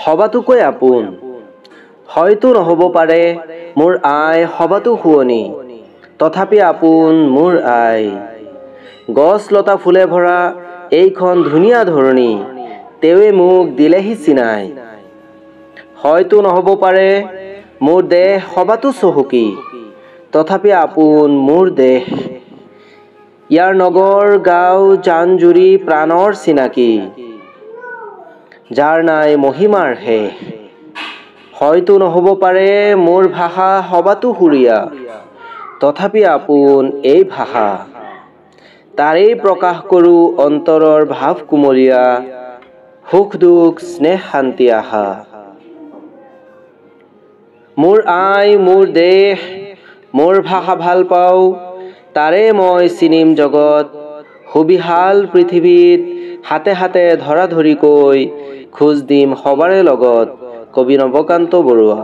সবাতোকৈ আপোন। হয়তো নহ'ব পাৰে মোৰ আই সবাতো শুৱনি, তথাপি আপোন মোৰ আই। গছ লতা ফুলে ভৰা এইখন ধুনীয়া ধৰণী, তেওঁৱে মোক দিলেহি চিনাই। হয়তো নহ'ব পাৰে মোৰ দেহ সবাতো চহকী, তথাপি আপোন মোৰ দেশ। ইয়াৰ নগৰ গাঁও জান জুৰি প্ৰাণৰ চিনাকি, যাৰ নাই মহিমাৰ শেষ। হয়তো নহ'ব পাৰে মোৰ ভাষা সবাতো সুৰীয়া, তথাপি আপোন এই ভাষা। তাৰেই প্ৰকাশ কৰোঁ অন্তৰৰ ভাৱ কুমলীয়া, সুখ দুখ স্নেহ শান্তি আশা। মোৰ আই মোৰ দেশ মোৰ ভাষা ভাল পাওঁ, তাৰে মই চিনিম জগত। সুবিশাল পৃথিৱীত হাতে হাতে ধৰা ধৰিকৈ খোজ দিম সবাৰে লগত। কবি নৱকান্ত বৰুৱা।